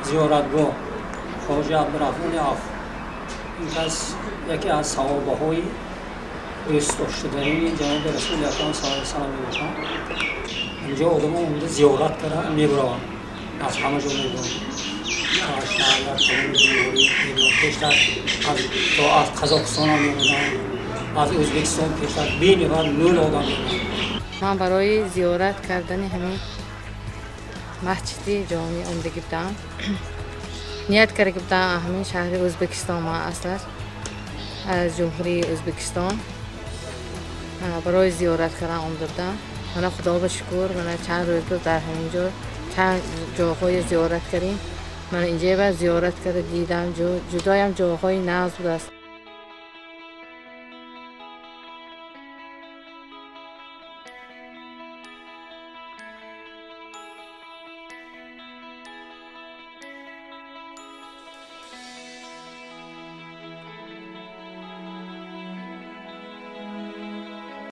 Зиёратгоҳ Хоҷа Абдураҳмони Авф, ин кас яке аз саҳобаҳои дӯстдоштадарини ҷаноби Расули Акрам саллаллоҳу алайҳи васаллам мебошанд. Инҷо одамо омада зиёрат карда мебарованд, аз ҳама ҷо мебарованд, аз шаҳр, тамоми ҷумҳурӣ мебарованд. Пештар то аз Қазоқистон ҳам меомаданд, аз Ӯзбекистон пештар бениҳоят мӯл одам меомаданд. Ман барои зиёрат кардани ҳамин масҷиди ҷомӣ омадагӣ будам. Ният карда будам ҳамин шаҳри Ӯзбекистон, ман аслаш аз Ҷумҳурии Ӯзбекистон барои зиёрат кардан омада будам. Мана, Худо ба шукр, мана чанд рӯз буд дар ҳамин ҷо чанд ҷоҳои зиёрат кардем. Мана инҷа ба зиёрат карда дидам, ҷудоям ҷоҳои нағз будааст.